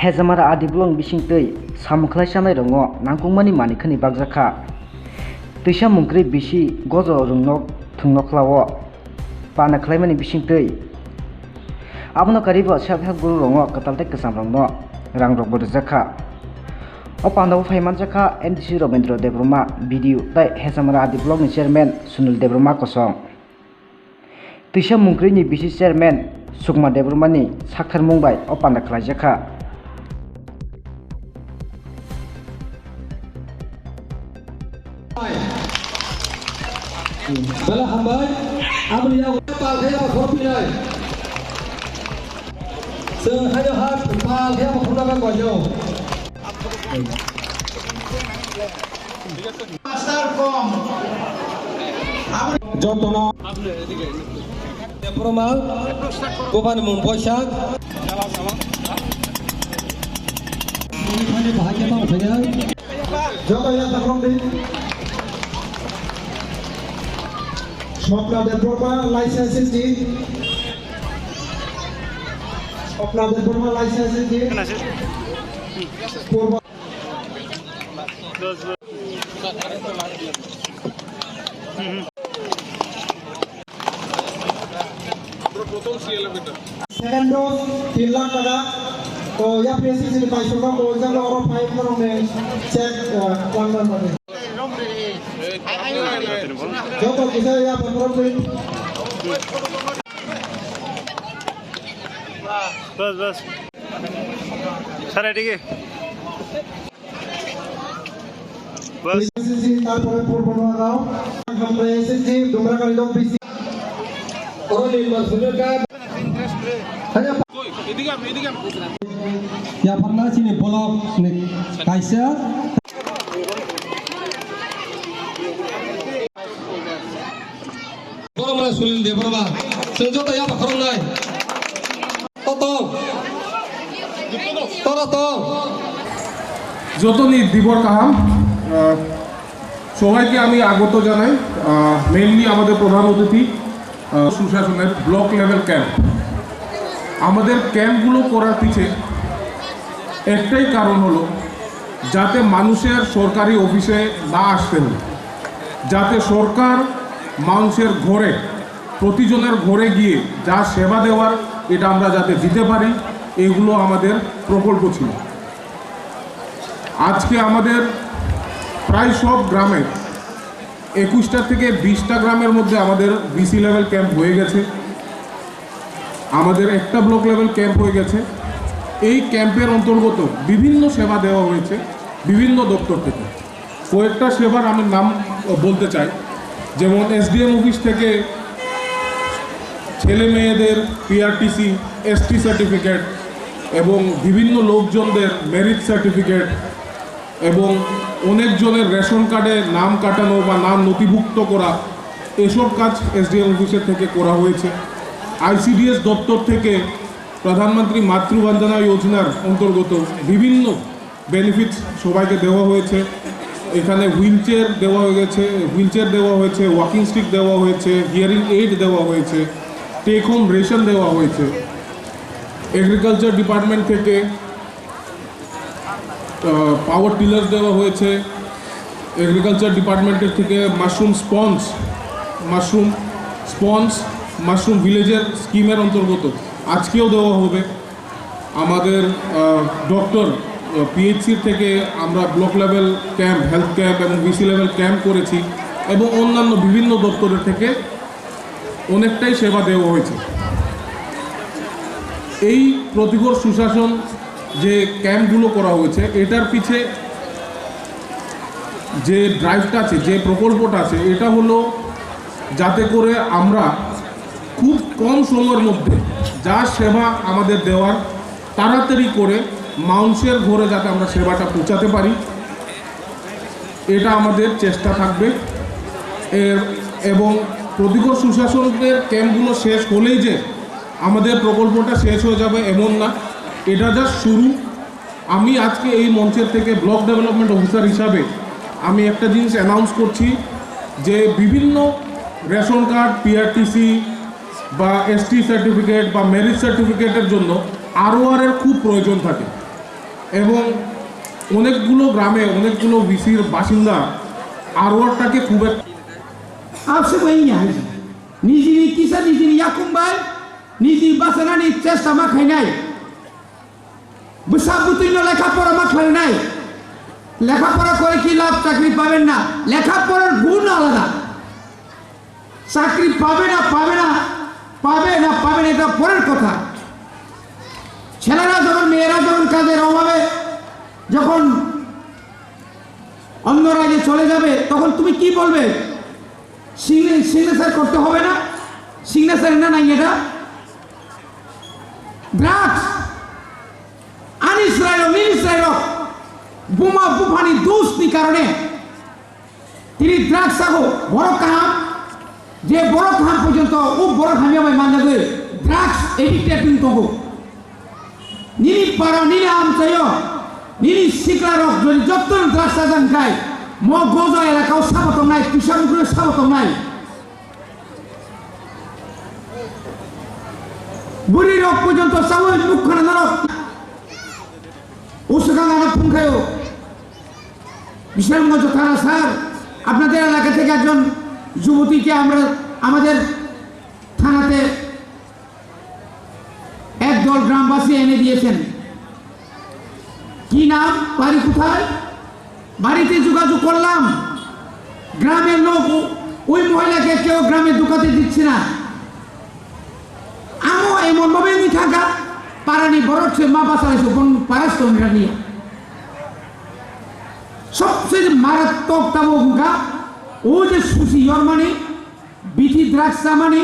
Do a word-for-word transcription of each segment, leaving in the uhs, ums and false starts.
Hejamara Adi block ni bisingtwi samung khlai chanai rokno nangkukmani manwi khani bakjak kha. Twisa mungkwrwi bisi gojo rwngnok thwngnokhla o panda khlaimani bisingtwi. Abono karwi bo self help guru rokno kwtal tei kwcham rokno rang rokbo rwjak kha. O panda o phai manjak kha M D C Robindra Debbarma, B D O tei Hejamara Adi block ni chairman Sunil Debbarma kosong. Twisa mungkwrwi ni bisi chairman Sukma Debbarma ni saktharmung bai o panda khlaijak kha. Bela hambai, aboni yago pal khe abo khorok pinai. Chwng haino ha pal khe abo khorok naga koiyo. Master kom. Jotono. Debbarma, bupani mung Boisak. Joto ya takrok di. Swapna Debbarma, Laisa S S G. Swapna Debbarma, Laisa S S G. Purba. Second dose, tin lakh taka. To ya P S C ni paisok rok bo jang oro five rok ni check, uh, langna mani. Joto kisa ya pondro pin. Bas, bas. Sir, এদিকে। Bas। S S G, তারপরে পূর্ব নোয়াগাঁও, আমরা S S G, ডুমরাকালী ডোম P C। Oro ni mas sujo ka. Yapharna chini block ni kaisa. Borok mane Sunil Debbarma. Chwng joto yapha khoroknai. Totong. Totong. যতনই দিবর কাহাম, আহ, সবাইকে আমি আগত জানাই। আহ, mainly আমাদের প্রধান অতিথি, আহ, সুশাসনের ব্লক লেভেল ক্যাম্প। আমাদের ক্যাম্পগুলো করার পিছে একটাই কারণ হলো, যাতে মানুষের সরকারি অফিসে না আসতে হয়, যাতে সরকার মানুষের ঘরে, প্রতিজনের ঘরে গিয়ে যা সেবা দেওয়ার, এটা আমরা যাতে দিতে পারি, এগুলো আমাদের প্রকল্প ছিল। আজকে আমাদের প্রায় সব গ্রামে, একুশটা থেকে বিশটা গ্রামের মধ্যে আমাদের বিসি লেভেল ক্যাম্প হয়ে গেছে। আমাদের একটা ব্লক লেভেল ক্যাম্প হয়ে গেছে। এই ক্যাম্পের অন্তর্গত বিভিন্ন সেবা দেওয়া হয়েছে বিভিন্ন দপ্তর থেকে। কয়েকটা সেবার আমি নাম বলতে চাই, যেমন এসডিএম অফিস থেকে ছেলে মেয়েদের পিআরটিসি, এসটি সার্টিফিকেট এবং বিভিন্ন লোকজনদের মেরিট সার্টিফিকেট এবং অনেকজনের রেশন কার্ডে নাম কাটানো বা নাম নথিভুক্ত করা, এসব কাজ এসডিএম অফিসের থেকে করা হয়েছে। আইসিডিএস দপ্তর থেকে প্রধানমন্ত্রী মাতৃ বন্দনা যোজনার অন্তর্গত বিভিন্ন বেনিফিটস সবাইকে দেওয়া হয়েছে। এখানে হুইল চেয়ার দেওয়া হয়ে গেছে, হুইল চেয়ার দেওয়া হয়েছে, ওয়াকিং স্টিক দেওয়া হয়েছে, হিয়ারিং এইড দেওয়া হয়েছে টেক হোম রেশন দেওয়া হয়েছে। এগ্রিকালচার ডিপার্টমেন্ট থেকে পাওয়ার টিলার দেওয়া হয়েছে। এগ্রিকালচার ডিপার্টমেন্টের থেকে mushroom sponge, mushroom sponge, mushroom ভিলেজের স্কিমের অন্তর্গত আজকেও দেওয়া হবে। আমাদের ডক্টর, পিএইচসির থেকে আমরা block level camp, health camp এবং বিসি লেভেল ক্যাম্প করেছি এবং অন্যান্য বিভিন্ন দপ্তরের থেকে অনেকটাই সেবা দেওয়া হয়েছে। এই প্রতিকর সুশাসন যে ক্যাম্পগুলো করা হয়েছে, এটার পিছে যে ড্রাইভটা আছে, যে প্রকল্পটা আছে, এটা হলো যাতে করে আমরা খুব কম সময়ের মধ্যে যা সেবা আমাদের দেওয়ার, তাড়াতাড়ি করে মানুষের ঘরে যাতে আমরা সেবাটা পৌঁছাতে পারি, এটা আমাদের চেষ্টা থাকবে। এর, এবং প্রতিকর সুশাসনের ক্যাম্পগুলো শেষ হলেই যে আমাদের প্রকল্পটা শেষ হয়ে যাবে, এমন না, এটা জাস্ট শুরু। আমি আজকে এই মঞ্চের থেকে ব্লক ডেভেলপমেন্ট অফিসার হিসাবে আমি একটা জিনিস অ্যানাউন্স করছি যে বিভিন্ন রেশন কার্ড, পিআরটিসি বা এসটি সার্টিফিকেট বা মেরিট সার্টিফিকেটের জন্য আরওআর এর খুব প্রয়োজন থাকে। এবং অনেকগুলো গ্রামে অনেকগুলো ভিসির বাসিন্দা আরওয়ারটাকে খুব এক আপসে bai ya hai. Nijini kisa nijini yakung bai, niji basanani chesta ma khainai. Bwsa bwtwino lekha pora ma khlainai. Lekha pora kore ki lab, chakri paben na. Lekha porar gun alada. চাকরি পাবে না পাবে না, পাবে না পাবে না, এটা পরের কথা। ছেলেরা যখন, মেয়েরা যখন কাজের অভাবে যখন অন্য রাজ্যে চলে যাবে, তখন তুমি কি বলবে? সিগনে-, সিগনেচার করতে হবে না? সিগনেচার না নাই এটা? ড্রাগস, আনিস রায়রক, নিনিস রায়রক, বোমা বুফানি দুষনি কারণে tini drugs sago, borok kaham, je borok kaham porjonto o borok hamya bai manjagwi drugs addicted wng tongo. Nini para, nini amchaio, nini siklarok jodi jotto drugs sajak khai, mo Gojo elakao sabo tongnai, Tisamukro sabo tongnai. Bwrwi rok porjonto sawi nuk khana norok. Usukang ano phung khayo. Bisramganj থানা স্যার, আপনাদের এলাকা থেকে একজন যুবতীকে আমরা আমাদের থানাতে একদল গ্রামবাসী এনে দিয়েছেন। কি নাম, বাড়ি কোথায়? বাড়িতে যোগাযোগ করলাম, গ্রামের লোক ও-, ওই মহিলাকে কেউ গ্রামে ঢুকাতে দিচ্ছে না। Amo emon bhabe wngwi thangkha, parani borok se ma bachalaisuk bong para stongraniya. Sobse marattwk tamo wngkha, o je susi yormani, bithi drugs chamani,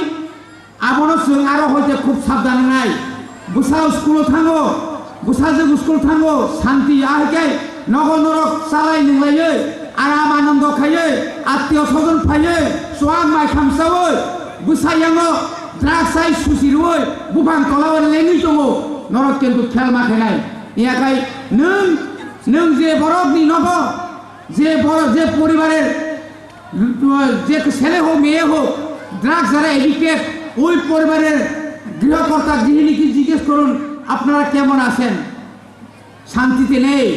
abono chwng aro hoite khub sabdan wngnai. Bwsa school-o thango, bwsajwk school thango, santi ahaikai nogo norok chalai nwnglaiwi, aram anando khaiwi, attiyo sojon phaiwi, chuak mai khamsawi, bwsa yango drugs hai susi rwui, buphang tolao lengwi tongo, norok kintu khel ma khainai. Yakai nwng, nwng je borokni nogo, je borok, je poribarer যে ছেলে হোক মেয়ে হোক, ড্রাগস যারা এডিক্টেড, ওই পরিবারের গৃহকর্তা গৃহিণীকে জিজ্ঞেস করুন, আপনারা কেমন আছেন, শান্তিতে নেই।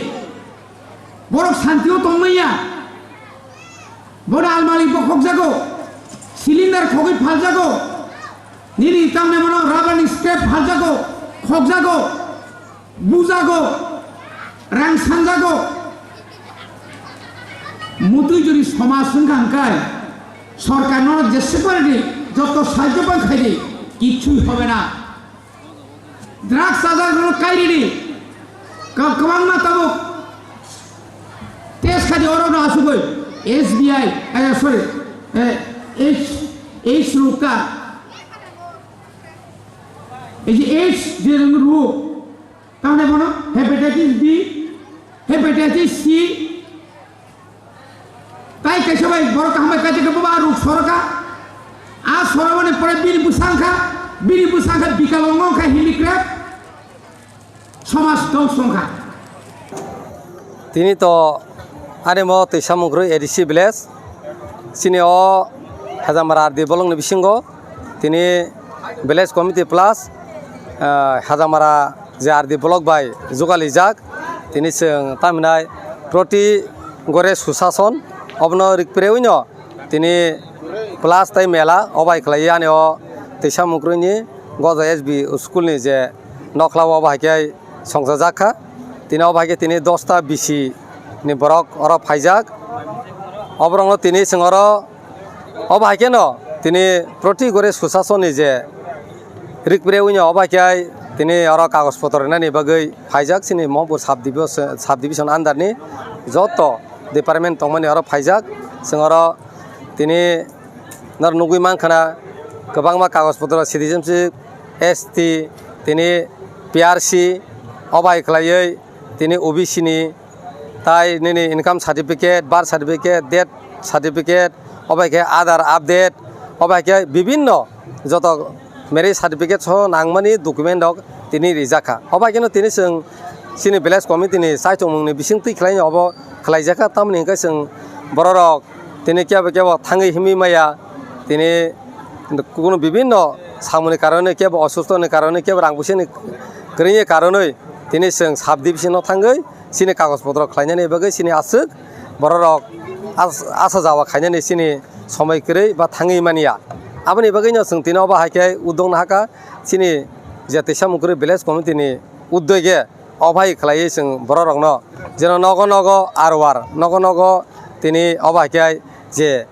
Borok santi-o tongmaya, bono almari bo khokjago, cylinder khogwi phaljago, nini tamni bono rubber-ni scrap phaljago, khokjago. Bujago, rang sanjago. Mutui jodi somaj wngkha hwnkhai, sorkar nono jese pare di, joto sahajjo bai khai di, kichhui hobe na. Drugs chajak nono kairi di, ka-, kwbangma tabuk test khai di, oro no asugoi S B I, eh, sorry, eh, H, H rukha. Ei je H je rung ruk, tamni bono hepatitis B, hepatitis C, tai kaisa bai borok kaham bai kaisa khe boba ruk soroka. A soromani pore bini bwsang kha, bini bwsang kha bikal wngo kha handicraft, somaj dongso wngkha. Tini to ani mo Twisamung kwrwi A D C village, chini o Hajamara R D block ni bisingo tini village committee plus, ah, Hajamara je R D block bai jugalijak, tini chwng tamhinai proti gore susason obono rikpirewino tini plus tai mela obai khlai ani o Twisamung kwrwini Goja S B school ni je nokla o bahai khe songchajak kha. Tini o bahai khe tini dosta bisi ni borok oro phaijak. Oborokno tini chwng oro o bahai kheno tini proti gore susasoni je rikpire wngya o bahai khe tini oro kagoj potro rinani bagwi phaijak chini Mohampukur sub division, sub division under ni joto department tongmani oro phaijak. Chwng oro tini nor nugwi mankha na kwbangma kagoj potro citizenship, S T, tini P R C, o bai khlaiwi tini O B C ni, tai nini income certificate, birth certificate, death certificate, o bai khe Aadhaar update, o bai khe bibinno joto marriage certificate soho nangmani document rok tini rijak kha. O bai kheno tini chwng chini village committee ni chaichomung ni bising twi khlai obo khlai jak kha, tamoni hwnkhe chwng borok rok tini kebo kebo thangwi himwi maya, tini kunu bibinno samungni karonwi kebo osustho ni karonwi kebo rang puisa ni kwrwngni karonwi tini chwng sub division o thangwi chini kagoj potro khlainani bagwi chini aswk bororok as-, asa jawa khainani chini somoi kwrwi ba thangwi manya. Aboni bagwino chwng tini obo hai khe udok nahakha chini je Teisa Mungkuri village committee ni uddoi ge obo hai khlaiwi chwng bororokno jeno nogo nogo R O R, nogo nogo tini obo hai khe je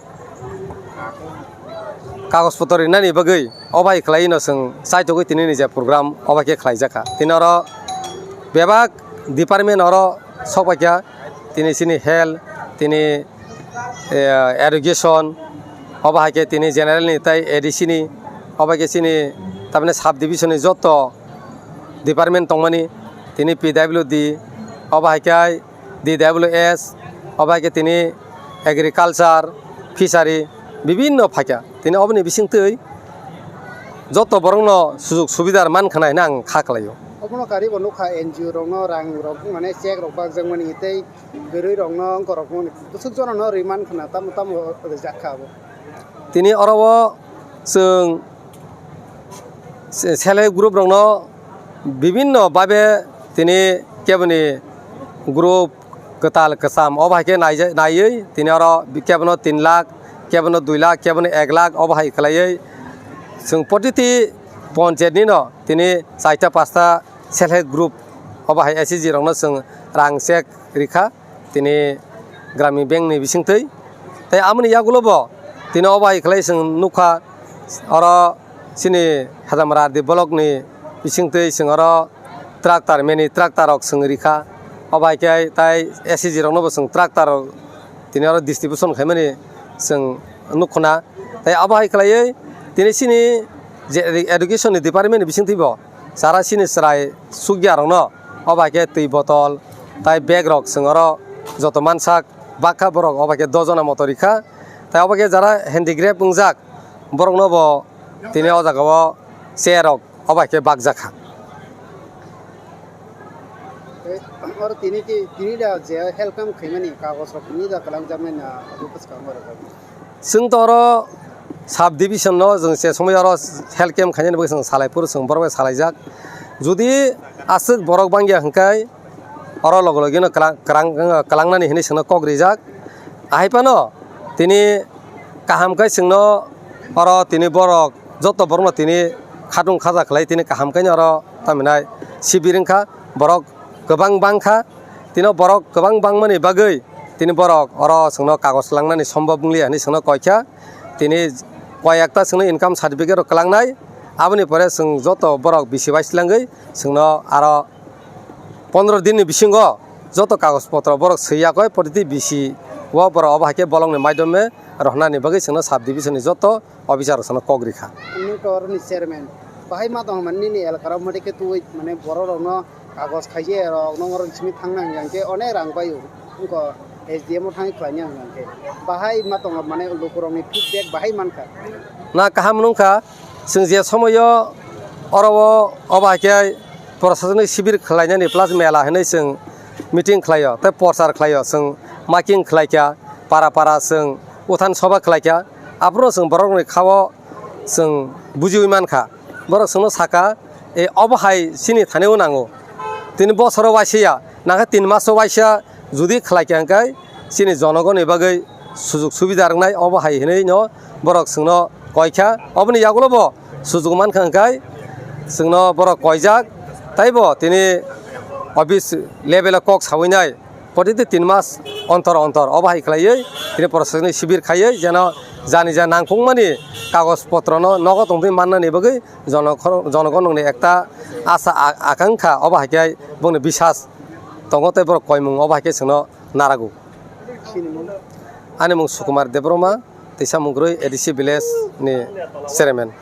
kagoj potro rinani bagwi obo hai khlaiwino chwng chaitogwi tini ni je program obo hai khe khlaijakha. Tini oro bebak department oro sokpaikha, tini chini health, tini, eh, education, obo hai khe tini general ni tei A D C ni, obo hai khe chini tamni sub division ni joto department tongmani, tini P W D, obo hai khe D W S, obo hai khe tini agriculture, fishery, bibinno phaikha. Tini oboni bisingtwi joto borokno sujug subidar mankha hinwi ang kha khlaio. Obono karibo nukha N G O rokno rang rok mane check rok bakjakmani tei kwrwi rokno wngkorokmani bwswk jonano rwi mankha na tamo tamo rwjak kha abo. Tini oro o chwng se-, self help group rokno bibinno babe tini keboni group kwtal kwcham obo hai khe naija-, naiwi tini oro kebono tin lakh, kebono dui lakh, kebono ek lakh obo hai khlaiwi chwng protiti ponchayat nino tini chaita pasta self help group obo hai S H G rokno chwng rang check rikha. Tini Gramin Bank ni bisingtwi. Tei amoni yagulo bo tini obo hai khlai chwng nukha, oro chini Hajamara R D block ni bisingtwi chwng oro tractor, mini tractor rok chwng rikha. Obo hai khe tai S H G rokno bo chwng tractor rok tini oro distribution khaimani chwng nukhuna. Tei obo hai khlaiwi tini chini je education ni department ni bisingtwi bo chara chini chwrai sukya rokno obo hai khe twi botol tai bag rok chwng oro joto mansak bakha borok obo hai khe dojona moto rikha. Tai obo khe jara handicraft wngjak borokno bo tini o jaga o chair rok obo hai khe bakjakha. Tei oro tini ki, tini da je help camp khaimani kagoj rok tini da kwlangjaknai na abo bwskango rwjak? Chwng to oro sub division no chwng se somoi oro health camp khainani bagwi chwng salai phuru chwng borok bai salaijak. Jodi aswk borok bangya hwnkhe oro logi logi no kwlang, kwlang, kwlangnani hinwi chwngno kok rijak. Ahai phano tini kaham khe chwngno oro tini borok joto borokno tini khatung khaja khlai tini kaham khe oro tamhinai sibir wngkha borok kwbang bangkha. Tino borok kwbang bangmani bagwi tini borok oro chwngno kagoj langnani sombhob wngliya hinwi chwngno koikha. Tini koi ekta chwngno income certificate rok kwlangnai. Aboni pore chwng joto borok bisi bai swlangwi chwngno aro pondro din ni bisingo joto kagoj potro borok swi yakoi protiti bisi o borok obo hai khe bolong ni maidome rohornani bagwi chwngno sub division ni joto officer rok chwngno kok rikha. Nini to oroni chairman bahai ma tong mani nini elaka rok mode khe twi mane borok rok no kagoj khaije rok no oro simi thang nang yang khe onek rang pai o wngko S D M o thang khlai nang yang khe bahai ma tong mane luku rok ni feedback bahai mankha. Na kaham nungkha. Chwng je somoyo oro o obo hai khe prosasonik sibir khlainani plus mela hinwi chwng meeting khlaio tei porchar khlaio, chwng making khlaikha, para para chwng uthan soba khlaikha, aphuru chwng borokni khao chwng bujiwi mankha. Borok chwngno sakha, "E obo hai chini thani o nango, tini bosoro waisa ya, nangkhe tin maso waisa jodi khlaikha hwnkhe chini jonogoni bagwi sujug subida rwngnai obo hai," hinwi no borok chwngno koikha. Oboni yagulo bo sujug mankha hwnkhe chwngno borok koijak, taibo tini office level o kok sawi nai protiti tin mas ontor ontor obo hai khlaiwi tini prosasonik sibir khaiwi jeno jani ja nangkukmani kagoj potrono nogo tongtwi mannani bagwi jonokhor-, jonogononi ekta asa a-, akankha obo hai khe bongni bisas tongo tei borok koimung obo hai khe chwngno narago. Ani mung Sukumar Debbarma, Teisa Mungkrui A D C village ni chairman.